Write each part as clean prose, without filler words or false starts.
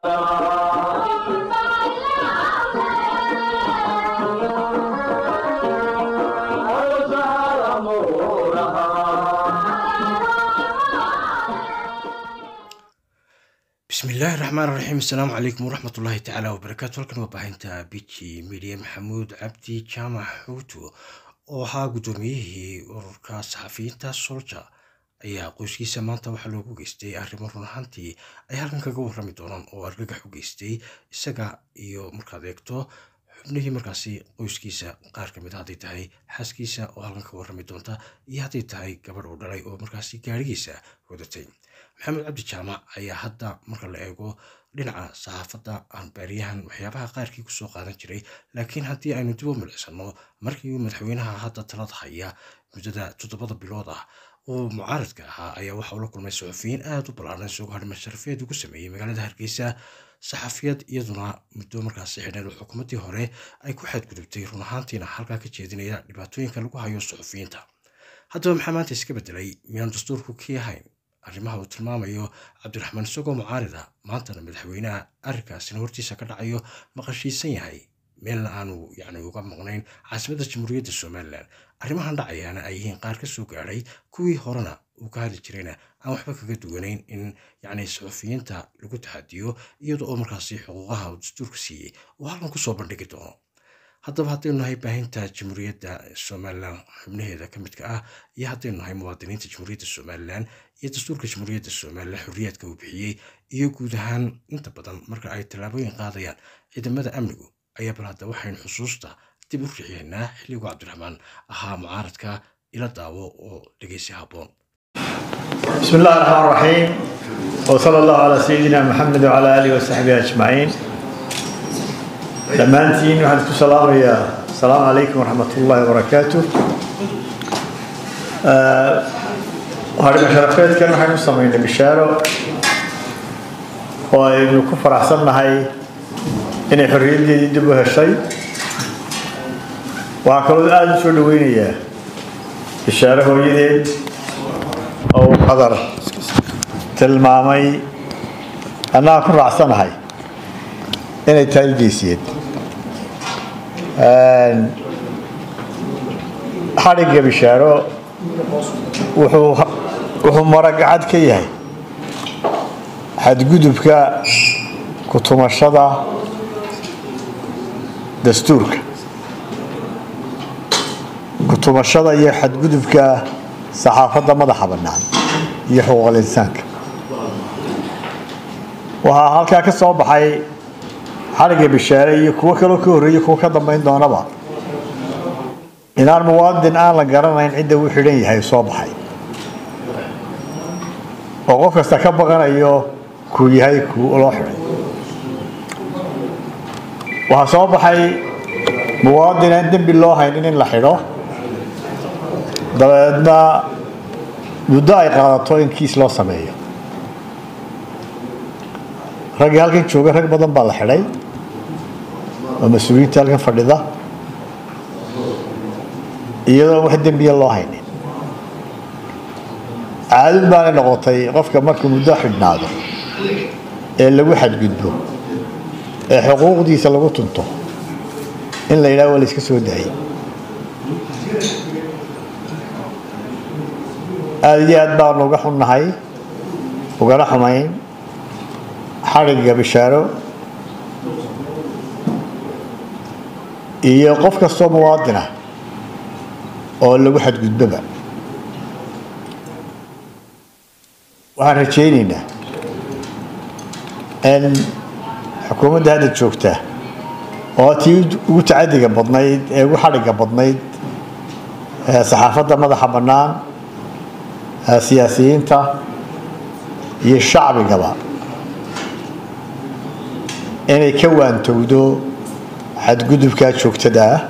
بسم الله الرحمن الرحيم. السلام عليكم ورحمة الله تعالى وبركاته. Halkan waa baahinta Biji Media. Maxamuud Cabdi Jaamac Xuuto oo ahaa guddoomiyihii ururka saxafiyiinta Solja ayaa qoyskiisa maanta waxaa loogu geystay arrimo run ahaantii ay halkan kaga warrami doonaan oo argagax u geystay isaga iyo markaad eegto xubnihii markaasi qoyskiisa qaar ka mid a, hadday tahay xaaskiisa oo halkan ka warrami doonta iyo hadday tahay gabadh uu dhalay oo markaasi gaarigiisa wadatay. Maxamed Cabdi Jaamac ayaa hadda marka la eego dhinaca saxaafadda aan baariyahan waxyaabaha qaarkii kusoo qaadan jiray, laakiin haddii aynu dib u milicsano markii uu madaxweynaha hadda talada haya muddada 7da bilood ah oo mucaaradka ahaa ayaa waxa uu la kulmay suxufiyiin aada u ballaaran, isagoo hadhima sharafeed ugu sameeyey magaalada Hargeysa saxafiyad iyaduna muddo markaasi xidhneed oo xukuumaddii hore ay ku xadgudubtay, run ahaantiina halkaa ka jeedinaya dhibaatooyinka lagu hayo suxufiyiinta. Haddaba maxaa maanta iska bedelay? Miyaan dastuurku kii ahayn? Arrimaha uu tilmaamayo Cabdiraxmaan isagoo mucaarida maantana madaxweynaha arrinkaasina hortiisa ka dhacayo maqashiisan yahay, meelna aanu yacni uga maqnayn caasimadda Jamhuuriyadda Somalilan, arrimahan dhacayaana ay yihiin qaar ka soo gaadhay kuwii horena uu ka hadli jirayna aan waxba kaga duwanayn in yacni suxufiyiinta lagu taxadiyo, iyada oo markaasi xuquuqaha uu dastuurka siiyey uu halkan kusoo bandhigi doono. Haddaba haddaynu nahay baahinta Jamhuuriyadda Somalilan xubnaheeda ka midka ah iyo haddaynu nahay muwaadiniinta Jamhuuriyadda Somalilan iyo dastuurka Jamhuuriyadda Somalilan xorriyaadka uu bixiyey iyo guud ahaan inta badan marka ay tallaabooyin qaadayaan ciidamada amnigu ayaa, bal hadda waxaynu xusuusta dib u rixiyeynaa xilligu Cabdiraxmaan ahaa mucaaradka. Ila daawo oo dhegeysi habboon. بسم الله الرحمن الرحيم، وصلى الله على سيدنا محمد وعلى آله وصحبه أجمعين. Dhammaantiin waxaan ku salaamayaa asalaamu calaykum waraxmat ullahi wabarakaatu. Harima sharafeedkan waxaynu samaynay bishaaro oo aynu ku faraxsannahay inay xorriyaddeedii dib u heshay. Waxaa kaloo aada u soo dhaweynayaa bishaaro hooyadeed oo uu Qadar tilmaamay, annaga ku raacsanahay inay tahay geesiyeed. Xadhigga Bishaaro wuxuu maragcad ka yahay xadgudubka kutumashada dastuurka, kutumashada iyo xadgudubka saxaafadda madaxa bannaan iyo xuquuqal insaanka. Waxaa halkaa ka soo baxay xadhigga Bishaare iyo kuwo kaloo ka horreeyey, kuwo ka dambayn doonaba, inaan muwaadin aan la garanayn cidda uu xidhan yahay soo baxay oo qof kasta ka baqanayo kuu yahay kuu loo xidhay. Waxaa soo baxay muwaadin aan dembi loo haynin in la xidho, dabeedna muddo ay qaadato in kiis loo sameeyo. Raggii halkan jooga rag badan baa la xidhay oo mas-uuliyiinta halkan fadhida, iyadoo wax dembiya loo haynin. Caadad baanay noqotay qofka markuu muddo xidhnaado ee lagu xadgudbo ee xuquuqdiisa lagu tunto in la yidhaha waa la iska soo daayay. Aada iyo aad baanu uga xunnahay, ugana xumayn xadhigga Bishaaro iyo qof kastoo muwaadin ah oo lagu xadgudboba. Waxaan rajaynaynaa in xukuumadda hadda joogta oo tii ugu tacadiga badnayd ee ugu xadhigga badnayd saxaafadda madaxa bannaan, siyaasiyiinta iyo shacbigaba, inay ka waantowdo xadgudubkaa joogtada ah,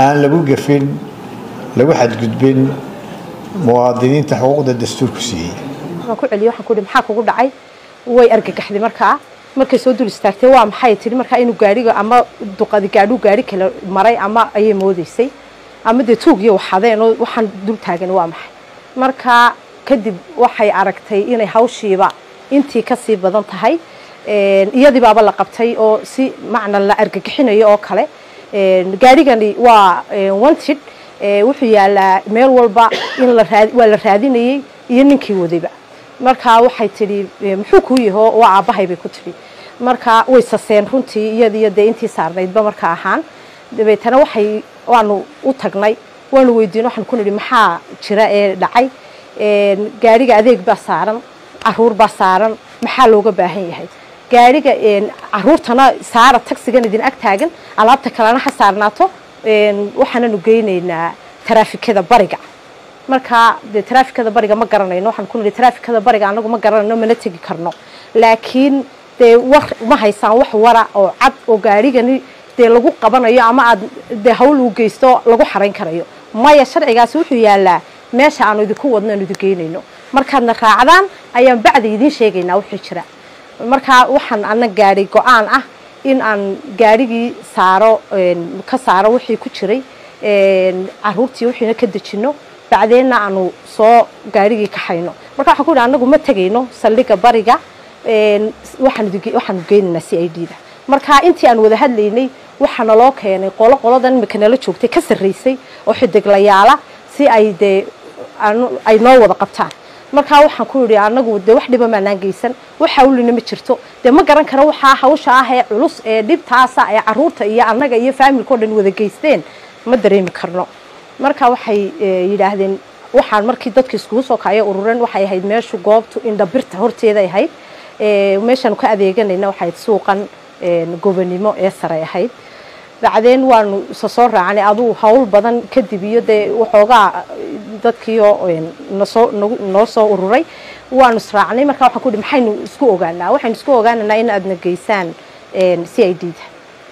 aan lagu gafin, lagu xadgudbin muwaadiniinta xuquuqda dastuurku siiyey. Waan ku celiyey, waxaan ku ihi, "Maxaa kugu dhacay?" Way argagaxday. Markaa markay soo dul istaagtay, "Waa maxay?" Tiri. Markaa inuu gaariga ama duqadi gaadhuu gaari kale maray ama ayay moodeysay, ama dee tuug iyo waxadeen oo waxaan dul taagan waa maxay. Markaa kadib waxay aragtay inay hawshiiba Intii kasii badan tahay iyadii baaba la qabtay oo si macna la argagixinayo oo kale. Gaarigani waa wanted, wuxuu yaalaa meel walba in la waa la raadinayay iyo ninkii wadayba. Marka waxay tidhi, "Muxuu kuu yaho?" "Waa aabbahay," bay ku tidhi. Marka way saseen runtii iyadiyo dee intii saarnaydba. Marka ahaan dabeetana waxay waanu u tagnay, waanu weydiinay, waxaan ku nidhi, "Maxaa jira ee dhacay? Gaariga adeeg baa saaran, caruur baa saaran, maxaa looga baahan yahay gaariga? Caruurtana saara tagsigan idin ag taagan, alaabta kalena ha saarnaato. Waxaananu geynaynaa taraafikada bariga." Marka dee taraafikada bariga ma garanayno. Waxaan ku nidhi, "Taraafikada bariga anagu ma garanayno, mana tegi karno, laakiin dee war ma haysaan wax wara oo cad oo gaarigani dee lagu qabanayo ama aad dee hawl uu geysto lagu xarayn karayo?" "Maya, sharcigaasi wuxuu yaalaa meesha aanu idinku wadno, aanu idin geynayno. Markaadna raacdaan ayaan bacda idiin sheegaynaa wuxuu jira." Marka waxaan ana gaadhay go-aan ah in aan gaarigii saaro, ka saaro wixii ku jiray, caruurtii wixiina ka dejino, bacdeenna aanu soo gaarigii kaxayno. Marka waxaan ku yidhi, "Anagu ma tegayno saldhigga bariga, waxaanu geynaynaa CID da." Marka intii aan wada hadlaynay waxaa naloo keenay qolo qoladan imika nala joogtay ka sarraysay oo xidiglayaala, si ay dee ay noo wada qabtaan. Markaa waxaan ku yidhi, "Anagu dee wax dhiba maanaan geysan, wax hawlina ma jirto. Dee ma garan karo waxaa hawsha ah ee culus ee dhibtaasa ee caruurta iyo annaga iyo faamilka o dhan wada geysteen, ma dareemi karno." Marka waxay yidhaahdeen, waxaan markii dadka iskugu soo kacaya ururen, waxay ahayd meeshu goobtu indhabirta horteeday ahayd, meeshaanu ka adeeganayna waxay ahayd suuqan Gobonimo ee sare ahayd. Bacdeen waanu isa soo raacnay aduu hawl badan kadib iyo dee waxoogaa dadkiioo nasoo noo soo ururay, waanu israacnay. Marka waxaan ku ihi, "Maxaynu isku ogaanaa?" "Waxaynu isku ogaananaa in aadna geysaan CID da."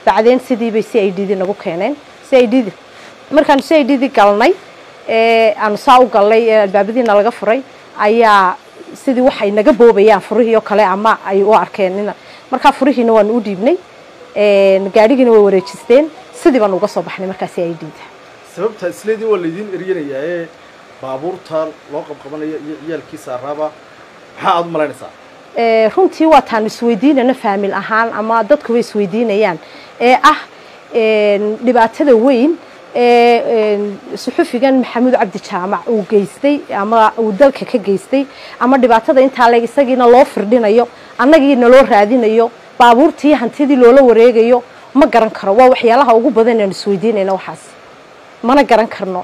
Bacdeen sidii bay CID dii nagu keeneen. CID da markaanu CID dii galnay, aanu saa u galnay ee albaabadiina laga furay, ayaa sidii waxay naga boobayaan furihii oo kale ama ay u arkeen in markaa furihiina waanu u dhiibnay, gaadhigiina way wareejisteen, sidii baanu uga soo baxnay markaa CID da. Sababta isleedii waa laydin eryanayaa ee baabuurta loo qabqabanaya iyo ciyaalkii saaraaba, maxaa aada u malaynaysaa? Runtii waa taanu isweydiinayno faamil ahaan ama dadku way isweydiinayaan ee ah dhibaatada weyn ee suxufigan Maxamuud Cabdi Jaamac uu geystay ama uu dalka ka geystay, ama dhibaatada intaa leeg isagiina loo firdhinayo, annagiina loo raadinayo, baabuurtii hantidii loola wareegayo, ma garan karo. Waa waxyaalaha ugu badan aanu isweydiinayno waxaas, mana garan karno.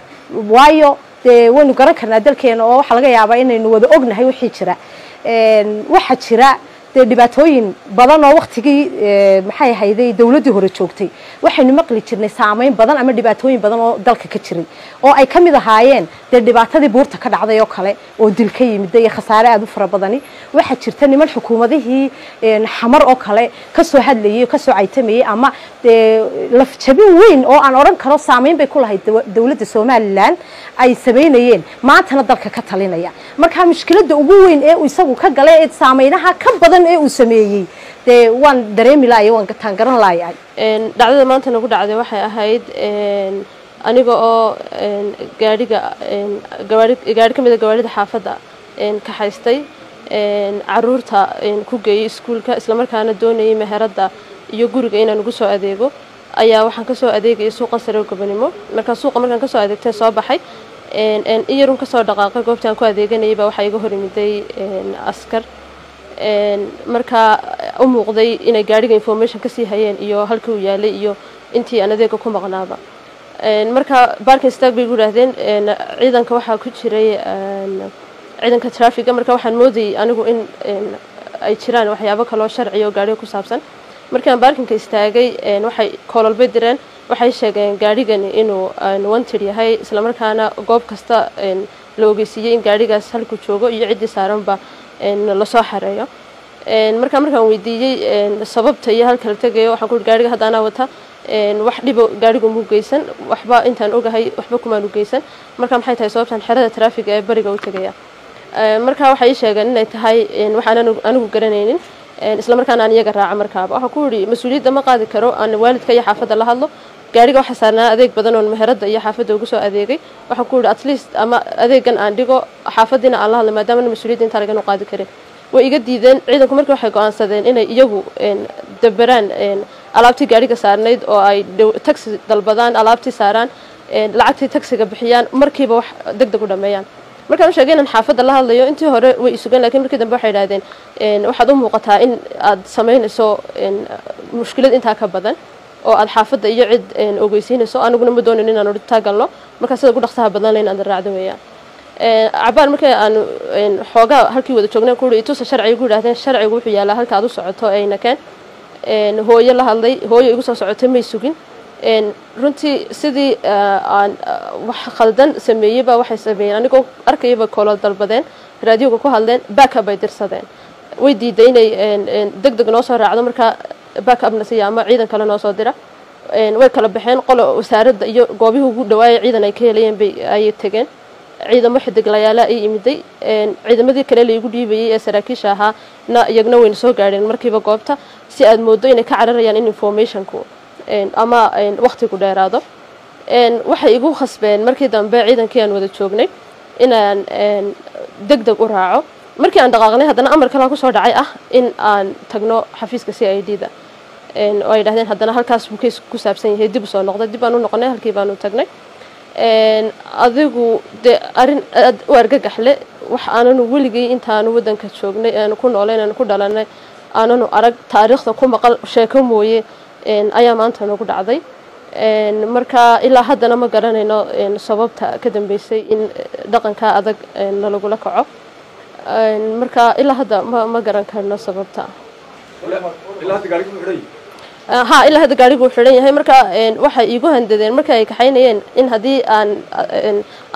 Waayo dee waynu garan karnaa dalkeena oo waxaa laga yaabaa inaynu wada ognahay wixii jira. Waxaa jira dee dhibaatooyin badan oo waktigii maxay ahayday dawladdii hore joogtay waxaynu maqli jirnay saameyn badan ama dhibaatooyin badan oo dalka ka jiray, oo ay ka mid ahaayeen dee dhibaatadii buurta ka dhacday oo kale oo dil ka yimid iyo khasaare aada u fara badani. Waxaa jirta niman xukuumadihii Xamar oo kale kasoo hadlayay oo kasoo caytamayay ama dee lafjabin weyn oo aan odhan karo saameyn bay ku lahayd dawladda Somaliland ay samaynayeen, maantana dalka ka talinaya. Marka mushkiladda ugu weyn ee uu isagu ka galay ee saameynaha ka badan ee uu sameeyey dee waan dareemi laayay, waan taan garan laayay. Dhacdada maanta nagu dhacday waxay ahayd aniga oo gaadhiga gawaari gaari ka mid a gawaarida xaafadda kaxaystay, caruurta ku geeyey iskuulka, islamarkaana doonayay meheradda iyo guriga inaan ugu soo adeego, ayaa waxaan kasoo adeegayay suuqa sare Gobonimo. Markaa suuqa markaan kasoo adeegtay, soo baxay, iyarun kasoo dhaqaaqay goobtii aan ku adeeganayay, baa waxaa iga hor imiday askar markaa u muuqday inay gaadhiga information kasii hayeen iyo halkii uu yaalay iyo intii aan adeega ku maqnaaba. Marka parking istaag bay igu yidhaahdeen. Ciidanka waxaa ku jiray ciidanka traffiga. Marka waxaan moodayay anigu in ay jiraan waxyaabo kaloo sharciya oo gaadhiga ku saabsan. Markii aan parkingka istaagay, waxay koololbay direen, waxay sheegeen gaadhigani inuu wanted yahay, islamarkaana goob kasta la ogeysiiyey in gaadhigaas halkuu joogo iyo ciddii saaranba lasoo xareeyo. Markaa markaan weydiiyey sababta iyo halka la tegayo, waxaan ku uhi, "Gaadhiga hadda anaa wata, wax dhibo gaadhigu muu geysan, waxba intaan ogahay waxba kumaanu geysan. Marka maxay tahay sababtan xerada traafiga ee bariga u tegaya?" Marka waxay ii sheegeen inay tahay waxaan anigu garanaynin, isla markaana aan iyaga raaco. Markaaba waxaan ku yidhi, "Mas-uuliyadda ma qaadi karo, aan waalidka iyo xaafadda la hadlo. Gaadhiga waxaa saarnaa adeeg badan oon meheradda iyo xaafadda ugu soo adeegay." Waxaan ku yidhi, "At least ama adeegan aan dhigo, xaafaddiina aan la hadlo, maadaama mas-uuliyadda intaa lagan u qaadi karin." Way iga diideen ciidanku. Markii waxay go'aansadeen inay iyagu dabaraan alaabtii gaariga saarnayd oo ay taxi dalbadaan, alaabtii saaraan, lacagtii taxiga bixiyaan, markiiba wax deg deg u dhameeyaan. Markaan u sheegay inaan xaafadda la hadlayo, intii hore way isugeen, laakiin markii dambe waxay idhahdeen waxaad u muuqataa in aad samaynayso mushkilad intaa ka badan oo aad xaafadda iyo cid ogeysiinayso, aniguna ma doonin inaan taa galno, markaa sida ugu dhaqsaha badan le inaan raacdo weeyaan. Cabaan markii aanu xoogaa halkii wada joognay ku uri itusa sharciga, ku yidhahdeen sharcigu wuxuu yaalaa halka aad u socoto ayna keen. Hooyo la hadlay, hooyo igu soo socotay, may sugin. Runtii sidii aan wax khaldan sameeyeyba waxay sameeyeen anigoo arkayaba koolo dalbadeen, raadiyoga ku hadleen, backup bay dirsadeen. Way diiday inay deg deg noo soo raacdo, markaa backupna siiya ama ciidan kale noo soo dira. Way kala baxeen, qolo wasaaradda iyo goobihii ugu dhawaayay ciidan ay ka helayeen bay ayay tegeen. Ciidamo xidiglayaala ay imiday, ciidamadii kale laygu dhiibayay ee saraakiisha ahaa na iyagna wayna soo gaadheen markiiba goobta, si aad moodo inay ka cararayaan in informationku ama waqtigu dheeraado. Waxay igu khasbeen markii dambe ciidankii aan wada joognay inaan deg deg u raaco. Markii aan dhaqaaqnay haddana amar kalaa kusoo dhacay ah in aan tagno xafiiska CID da, oo ay yidhahdeen haddana halkaas buu case ku saabsan yahay, dib usoo noqday. Dib baan u noqonay, halkii baanu tagnay. Adigu dee arrin aad u argagax le, wax aananu weligay intaanu waddanka joognay, aanu ku noolayn, aanu ku dhalanay, aananu arag, taariikhda ku maqal sheeko mooye, ayaa maanta nagu dhacday. Marka ilaa haddana ma garanayno sababta ka dambeysay in dhaqanka adag nalagula kaco. Marka ilaa hadda ma garan karno sababta. Ha, ilaa hadda gaarigu uu xidhan yahay. Marka waxay iigu handadeen marka ay kaxaynayeen in haddii aan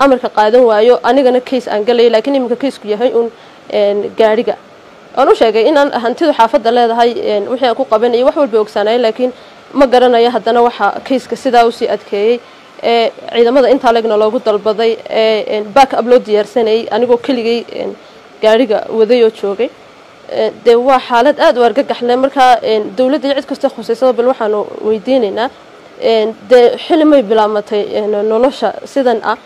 amarka qaadan waayo anigana case aan galayo, laakiin iminka caseku yahay uun gaariga. Waan u sheegay inaan hantidu xaafadda leedahay, wixii aan ku qabanayay wax walba ogsaanayay, laakiin ma garanayo haddana waxa caseka sidaa usii adkeeyey ee ciidamada intaa legna loogu dalbaday ee back up loo diyaarsanayay anigoo keligay gaariga waday oo joogay. Dee waa xaalad aad u argagax leh. Marka dowladda iyo cid kasta khuseysada bal waxaanu weydiinaynaa, dee xili may bilaabmatay nolosha sidan ah?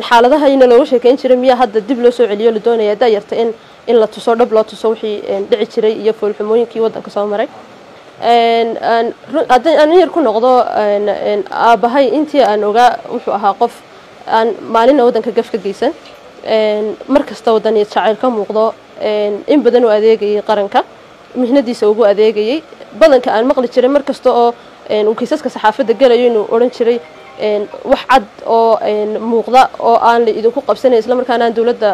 Xaaladaha ina looga sheekeyn jiray miyaa hadda dib loo soo celiyo, la doonaya da'yarta in la tuso, dhab loo tuso wixii dhici jiray iyo foolxumooyinkii waddanka soo maray? Haddii aan in yar ku noqdo aabbahay, intii aan ogaa wuxuu ahaa qof aan maalina waddanka gaf ka geysan, mar kasta waddaniyad jacayl ka muuqdo, in badan u adeegayay qaranka, mihnadiisa ugu adeegayay. Badanka aan maqli jiray mar kasta oo uu kiisaska saxaafadda gelayo inuu odhan jiray wax cad oo muuqda oo aan la idinku qabsanayn, isla markaana aan dowladda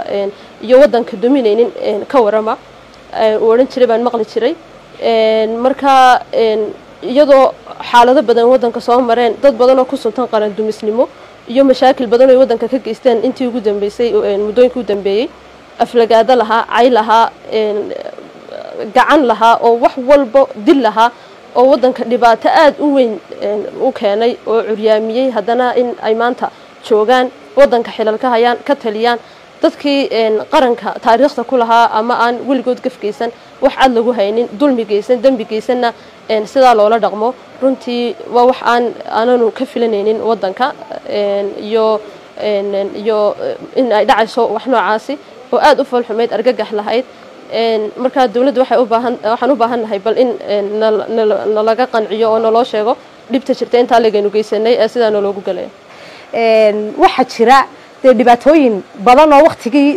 iyo waddanka duminaynin ka warrama, uu odhan jiray baan maqli jiray. Marka iyadoo xaalado badan waddanka soo mareen, dad badan oo ku suntan qaran dumisnimo iyo mashaakil badan oo waddanka ka geysteen intii ugu dambeysay, muddooyinkii u dambeeyey, aflagaado lahaa, cay lahaa, gacan lahaa, oo wax walba dil lahaa, oo waddanka dhibaato aada u weyn u keenay oo curyaamiyey, haddana in ay maanta joogaan waddanka, xilal ka hayaan, ka taliyaan, dadkii qaranka taariikhda ku lahaa ama aan weligood gafgeysan, wax cad lagu haynin, dulmi geysan, dembi geysanna sidaa loola dhaqmo, runtii waa wax aan aananu ka filanaynin waddanka iyo in ay dhacayso wax noocaasi oo aada u foolxumayd, argagax lahayd. Marka dowladda waxay u baahan, waxaan u baahan nahay bal in nalaga qanciyo oo naloo sheego dhibta jirta intaa lagaynu geysanay ee sidaa naloogu galaya. Waxaa jira dee dhibaatooyin badan oo waktigii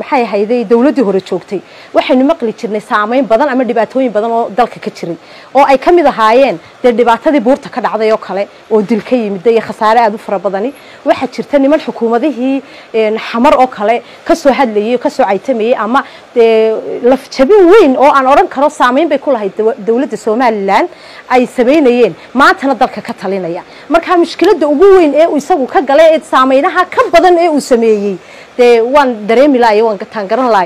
maxay ahayday dowladdii hore joogtay waxaynu maqli jirnay, saameyn badan ama dhibaatooyin badan oo dalka ka jiray oo ay ka mid ahaayeen dee dhibaatadii buurta ka dhacday oo kale oo dil ka yimid iyo khasaare aada u fara badani. Waxaa jirta niman xukuumadihii Xamar oo kale kasoo hadlayay oo kasoo caytamayay ama dee lafjabin weyn oo aan odhan karo saameyn bay ku lahayd dowladda Somaliland ay samaynayeen, maantana dalka ka talinaya. Marka mushkiladda ugu weyn ee uu isagu ka galay ee saameynaha ka badan ee uu sameeyey dee waan dareemi lahay, waan taan garan lahay.